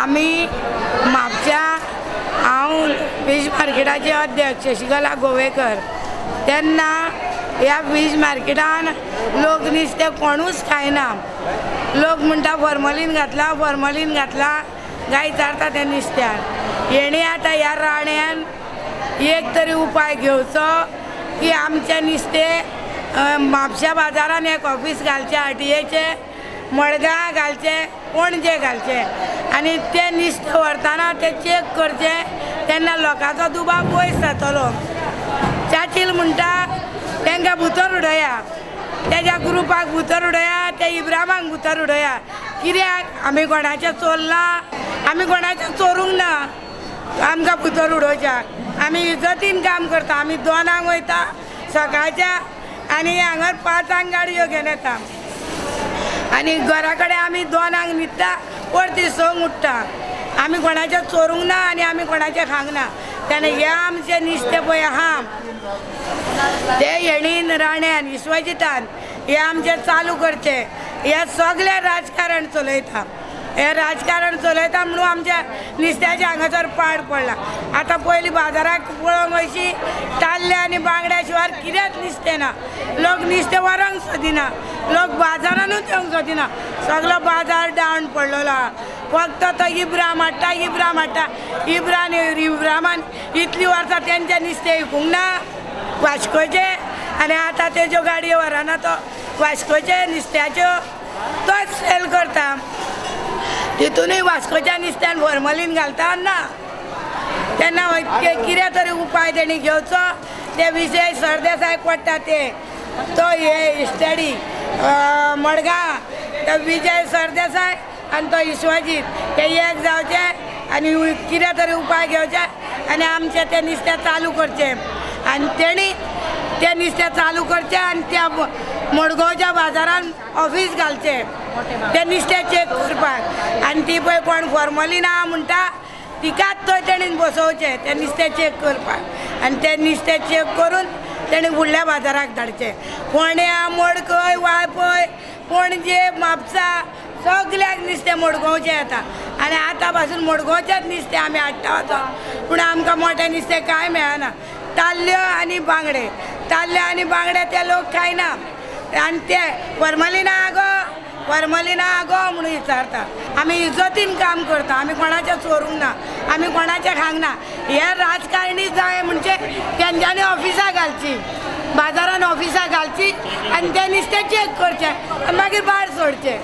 आमी म्हापशा हांव फीश मार्केटाचे अध्यक्ष शशिकला गोवेकर. तेन्ना ह्या फीश मार्केटान लोक नुस्तें कोणूच खायना. लोक म्हणटा फॉर्मलीन घातला, फॉर्मलीन घातला, गाय चारता त्या नुस्त्यान. हेणी आतां ह्या राण्यान एक तरी उपाय घेवचो की आमचें नुस्तें म्हापशा बाजारान एक ऑफीस घालचें, आरटीएचें, मडगांव घालचें, पणजे घालचें आनी तें नुस्तें व्हरतना तें चॅक करचें, तेन्ना लोकांचो दुबाव पयस जातलो. चाचील म्हणटा तांकां भितर उडया, तेज्या ग्रुपाक भितर उडया, त्या इब्रामाक भितर उडया. कित्याक आमी कोणाचें चोरलां? आमी कोणाचें चोरूंक ना आमकां भितर उडोवच्याक. आमी इज्जतीन काम करता. आमी 2 वयता सकाळच्या आनी हांगार 5 गाडयो घेवन येता आनी घरा कडेन आमी 2 न्हिदता, परती 6 उठ्ठा. आमी कोणाचें चोरूंक ना आनी आमी कोणाचें खावंक ना. तेन्ना हें आमचें नुस्तें पळय आहा ते हेणीन राण्यान विश्वजितान हे आमचें चालू करचें. हे सगळें राजकारण चलयता, हे राजकारण चलयता म्हणून आमच्या नुस्त्याचें हांगासर पाड पडलां. आतां पयलीं बाजाराक पळोवंक अशी ताल्ले आनी बांगड्या शिवाय कितेंच नुस्तें ना. लोक नुस्तें व्हरोंक सोदिना, लोक बाजारानूच येवंक सोदिना. सगलो बाजार डावन पडलेलो आहा. फक्त तो इब्राम हाडटा, इब्राम हाडटा. इब्रान इब्रामान इतलीं वर्सां तेंचें नुस्तें विकूंक ना वास्कोचें, आनी आतां तेज्यो गाडयो व्हरना तो वास्कोचे नुस्त्याच्यो तोच सेल करता. तितूनय वास्कोच्या नुस्त्यान फॉर्मलीन घालता ना. तेन्ना कितें तरी उपाय तेणी घेवचो. ते विजय सरदेसाय पडटा ते तो हे स्टडी मडगांव, तो विजय सरदेसाय आनी तो विश्वजीत ते एक जावचे आनी कितें तरी उपाय घेवचे आनी आमचें तें नुस्तें चालू करचें. आनी तेणी तें नुस्तें चालू करचें आनी त्या मडगांवच्या बाजारान ऑफीस घालचें तें नुस्तें चॅक करपाक. आनी ती पळय कोण फॉर्मलीन आहा म्हणटा तिकाच थंय तेणीन बसोवचें तें नुस्तें चॅक करपाक. आनी तें नुस्तें चॅक करून तेणी फुडल्या बाजाराक धाडचें. फोंड्या, मडकय, वाळपय, पणजे, म्हापसा सगल्याक नुस्तें मडगांवचें येता. आनी आतां पासून मडगांवचेंच नुस्तें आमी हाडटा वचोन, पूण आमकां मोटें नुस्तें कांय मेळना. ताल्ल्यो आनी बांगडे, ताल्ले आनी बांगडे ते लोक खायना आनी ते फॉर्मलीन आहा गो, फॉर्मलीन आहा गो म्हणून विचारता. आमी इज्जतीन काम करता, आमी कोणाचें चोरूंक ना, आमी कोणाचें खावंक ना. हे राजकारणी जाय म्हणजे तेंच्यांनी ऑफिसां घालची, बाजारान ऑफिसां घालची आनी तें नुस्तें चॅक करचें आनी मागीर भायर सोडचें.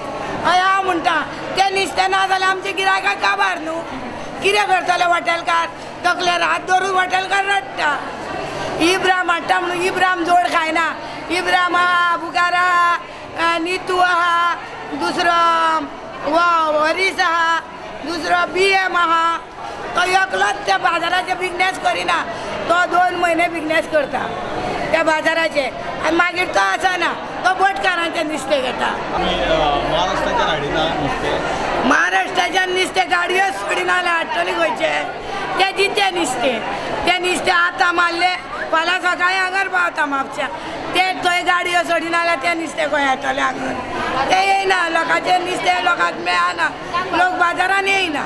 हय हांव म्हणटा तें नुस्तें ना जाल्यार आमच्या गिरायकाक काबार न्हू. कितें करतले हॉटेलकार? तकलेर हात धरून हॉटेलकार रडटा. इब्राम हाडटा म्हणून इब्राम जोड खायना. इब्राम आहा, बुकार आहा, नितू आहा, दुसरो हरीस आहा, दुसरो BM आहा. तो एकलोच त्या बाजाराचे बिजनेस करिना. तो 2 म्हयने बिजनेस करता त्या बाजाराचे आनी मागीर तो आसना, तो बोटकारांचें नुस्तें घेता. महाराष्ट्राच्यान नुस्तें गाडयो सोडिना जाल्यार हाडटली खंयचें? तें जितें नुस्तें, तें नुस्तें आतां मारलें फाल्यां सकाळीं हांगार पावता म्हापशा. ते थंय गाडयो सोडिना जाल्यार तें नुस्तें खंय येतलें हांगार? तें येयना. लोकांचें नुस्तें लोकांक मेळना, लोक बाजारान येयना.